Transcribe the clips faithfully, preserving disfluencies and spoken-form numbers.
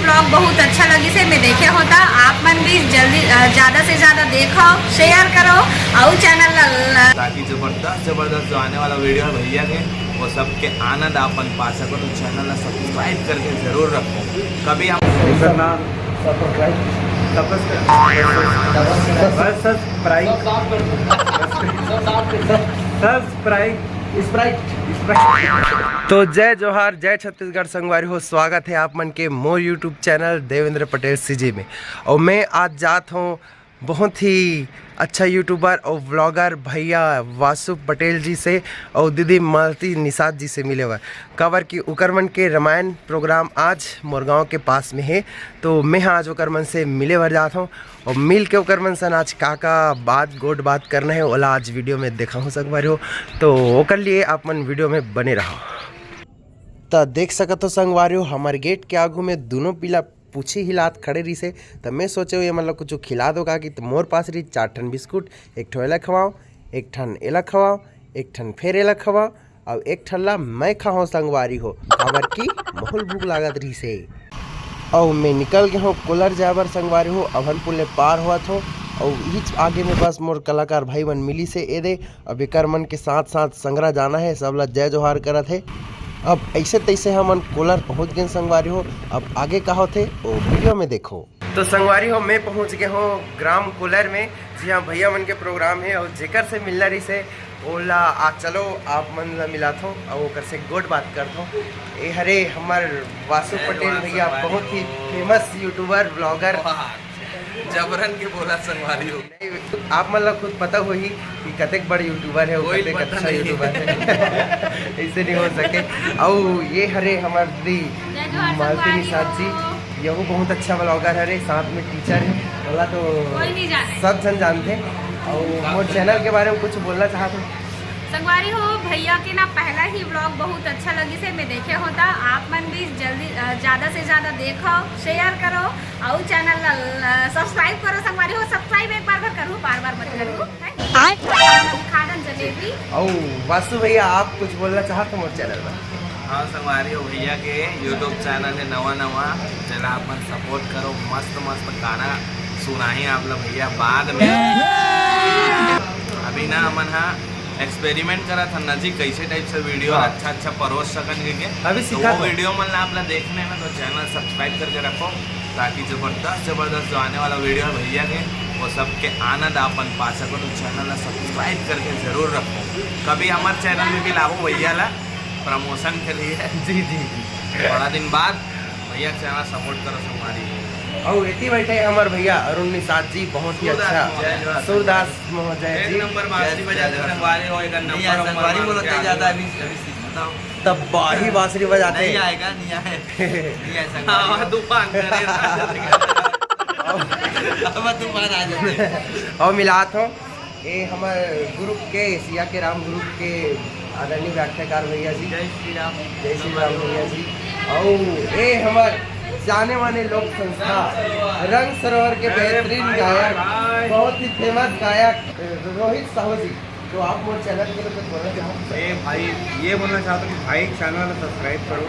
Blog बहुत अच्छा लगिस हे, मैं देखे हों त आप मन भी जल्दी, अ, ज्यादा से ज्यादा देखव, शेयर करव अउ चैनल ला, ला ताकि जबरदस्त जबरदस्त जो आने वाला वीडियो है भैया के, वो सबके आनंद आपन पा सको। तो चैनल ला सब्सक्राइब करके जरूर रखो। कभी हम एकर नाम सब्सक्राइब, सब्सक्राइब, सब्सक्राइब, सब्सक्राइब। तो जय जोहार, जय छत्तीसगढ़ संगवारी हो, स्वागत है आप मन के मोर YouTube channel Devendra Patel CG में। और मैं आज जात हूँ बहुत ही अच्छा यूट्यूबर और व्लॉगर भैया वासु पटेल जी से और दीदी मालती निषाद जी से मिले बर, काबर कि उकर मन के रामायण प्रोग्राम आज मोर गांव के पास में है। तो मैं आज उकर मन से मिले बर जात हूँ और मिल के उकर मन सन आज का का बात गोठ बात करना है, ओला आज वीडियो में देखाहूँ संगवारी हो। तो ओकर लिए आप मन वीडियो में बने रहो। त देख सकत हो संगवारी हो, हमर गेट के आगू में दूनों पीला पूछी हिलात खड़े रहिसे। त मैं सोचे हूँ, ये मन ला कुछ खिला दो का कि, त मोर पास रही चार ठन बिस्कुट, एक ठो एला खवाओ, एक ठन एला खवाओ, एक ठन फेर एला खवाओ, अउ एक ठन ला मैं खाहूँ संगवारी हो, काबर कि बहुत भूख लागत रहिसे। अउ मैं निकल गे हूँ कोलर जाए बर संगवारी हो, अभनपुर ले पार होवत हूँ। अउ इच आगे में बस मोर कलाकार भाई मन मिलिसे एदे। अब एकर मन के साथ साथ संगरा जाना है, सब ला जय जोहार करत है। अब ऐसे तैसे हमन कोलर पहुँच गए संगवारी हो। अब आगे का होथे, ओ वीडियो में देखो। तो संगवारी हो, मैं पहुँच गए हूँ ग्राम कोलर में, जी हाँ, भैया मन के प्रोग्राम है और जेकर से मिलना रहिसे ओला आ चलो, आप मन ला मिलात हूँ और ओकर से गोठ बात करत हूँ। ए हरे हमर वासु पटेल भैया, बहुत ही फेमस यूट्यूबर, व्लॉगर। जबरन के बोला संगवारी हो। आप मन ला खुद पता होही कि कतेक बड़ यूट्यूबर है, वो कोई कतेक पता अच्छा नहीं। यूट्यूबर है। ऐसे नहीं हो सके। अउ ये हरे हमर दीदी जय जोहार मालती संगवारी निषाद जी, हो। यहू बहुत अच्छा व्लॉगर हरे, साथ में टीचर है, ओला तो कोई नहीं जाने। सब झन जानते। अउ मोर चैनल के बारे में कुछ बोलना चाहत हो? संगवारी हो, भैया के ना पहला ही व्लॉग बहुत अच्छा लगिस हे, मैं देखे हों त आप मन भी जल्दी, अ, ज्यादा से ज्यादा देखो, शेयर करो अउ चैनल ला, अ, सब्सक्राइब करो संगवारी हो। सब्सक्राइब एक बार भर करो, बार बार मत करो, हैं? आय। खादन जलेबी। अउ वासु भैया, आप कुछ बोलना चाहत हो मोर चैनल में? हाँ संगवारी हो, भैया के YouTube चैनल है नवा नवा, चला आप मन सपोर्ट करो, मस्त मस्त गाना सुनाही आप ला भैया बाद में। अभी ना हमन हा एक्सपेरिमेंट करत हन ना जी, कैसे टाइप से वीडियो हाँ। अच्छा अच्छा परोस सकन के, के। अभी तो सीखा वो तो। वीडियो मन ला आप ला देखने ना, तो चैनल सब्सक्राइब करके रखो, ताकि जबरदस्त जबरदस्त जो आने वाला वीडियो है भैया के, वो सबके आनंद आपन पा सको। तो चैनल ला सब्सक्राइब करके जरूर रखो। कभी हमारे चैनल में भी लाओ भैया ला प्रमोशन के लिए। जी, जी, जी। बड़ा दिन बाद भैया चैनल सपोर्ट करो संगवारी। अउ एती बैठे हमर भैया अरुण निषाद जी, बहुत ही सूरदास अच्छा। महोदय। सूरदास महोदय एक जी। नंबर बांसुरी बजाते संगवारी हो, एक नंबर संगवारी बोलते ज्यादा अभी, अभी सीख बताओ। तब बाही बांसुरी बजाते। नहीं आएगा, नहीं आए। नहीं आए संगवारी हाँ, हो। तूफान करे। अब तूफान आ जाते। और मिलात हो। ए हमर ग्रुप के, सिया के राम ग्रुप के आदरणीय व्याख्याकार भैया जी। जय श्री राम। जय श्री राम भैया जी। अउ ए हमर जाने माने लोक संस्था रंग सरोवर के अरे बेहतरीन भाई, गायक, भाई, भाई। बहुत ही फेमस गायक रोहित साहू जी। तो आप मोर चैनल के लिए कुछ बोलना चाहो? ए भाई, ये बोलना चाहता हूँ कि भाई चैनल सब्सक्राइब करो।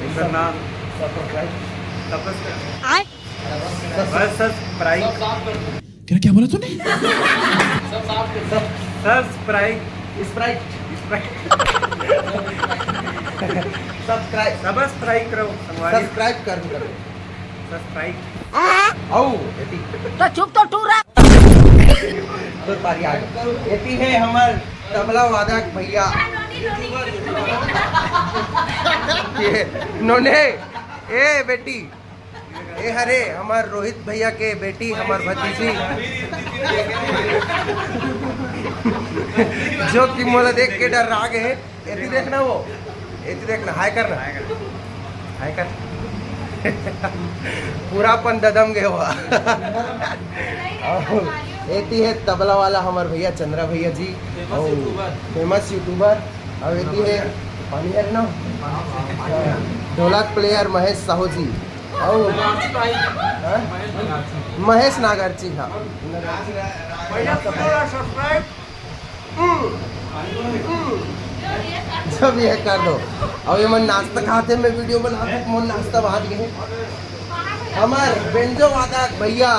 इनका नाम सब्सक्राइब। सब्सक्राइब। आय। सब्सक्राइब। तेरा क्या बोला तूने? Subscribe. Sprite. Sprite. Subscribe. Subscribe करो संगवारी। सब्सक्राइब कर दो, कर दो। सब्सक्राइब। आओ, एती। तो चुप तो टूरा। तो पारी आ गई। एती है हमर तबला वादक भैया। ये नोने, ए बेटी, ए हरे, हमर रोहित भैया के बेटी, हमर भतीजी, जो कि मोला देख के डर्रा गे हे। एती देखना वो, एती देखना, हाय करना, हाय कर। पूरा अपन ददम गे हुआ। एती है तबला वाला हमर भैया चंद्रा भैया जी, फेमस और यूट्यूबर। Famous YouTuber. और एती है पानी है ना, ढोलक प्लेयर महेश साहू जी। और नागार्जुन भाई। हाँ? महेश नागार्जुन। महेश नागार्जी, हाँ। भैया, पूरा सब्सक्राइब। हम्म। हम्म। सब ये कर दो। अब ये मन नाश्ता खाते, मैं वीडियो बना दो, मोर नाश्ता बाहर गए। हमर बेंजो वादक भैया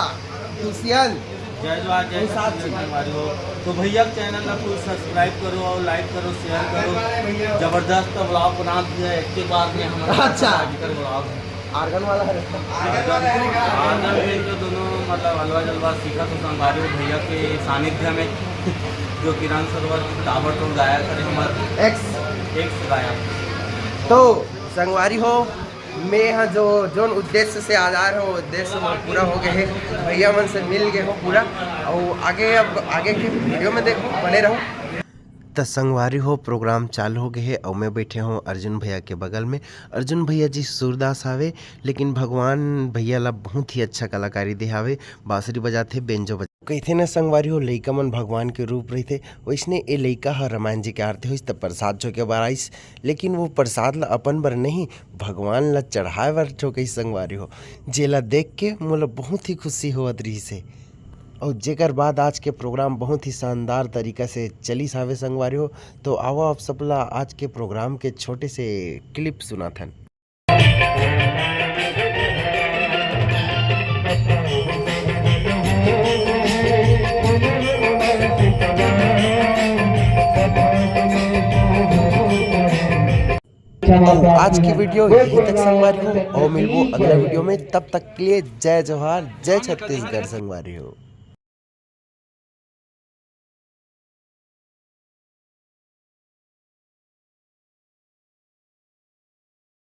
दुष्यंत। जय जोहार, जय छत्तीसगढ़ संगवारी हो। तो भैया के चैनल ला फुल सब्सक्राइब करो और लाइक करो, शेयर करो। जबरदस्त व्लॉग बना दिया एक के बाद में हमारा अच्छा। आजकल व्लॉग। आर्गन वाला है। आर्गन, आर्गन में तो दोनों मतलब अलवा जलवा सीखा तो संगवारी हो भैया के सानिध्य में जो किरण सरोवर ताबड़तोड़ गाया करे हमारे एक्स। एक्स गाया। तो संगवारी हो, मैं यहाँ जो जोन उद्देश्य से आज आए रहो, उद्देश्य वो पूरा हो गए है। भैया मन से मिल गए हो पूरा। और आगे, अब आगे के वीडियो में देखो, बने रहो। त संगवारी हो, प्रोग्राम चालू हो गए है और मैं बैठे हूँ अर्जुन भैया के बगल में। अर्जुन भैया जी सूरदास हावे, लेकिन भगवान भैया ला बहुत ही अच्छा कलाकारी दे हावे। बांसुरी बजाथे, बेंजो बजा, कहिथे ना संगवारी हो, लइका मन भगवान के रूप रहिथे। वैसने ए लइका ह रामायण जी के आरती होइस त प्रसाद झोंके बर आइस, लेकिन वो प्रसाद ला अपन बर नहीं, भगवान ला चढ़ाए बर झोंकइस संगवारी हो, जेला देख के मोला बहुत ही खुशी होवत रहिस हे। और जेकर बाद आज के प्रोग्राम बहुत ही शानदार तरीका से चलिस हावे संगवारी हो। तो आवा आप सब ला आज के प्रोग्राम के छोटे से क्लिप सुनाथन। तो आज की वीडियो यहीं तक संगवारी हो, और मिलबो अगला वीडियो में। तब तक के लिए जय जोहार, जय छत्तीसगढ़ संगवारी हो।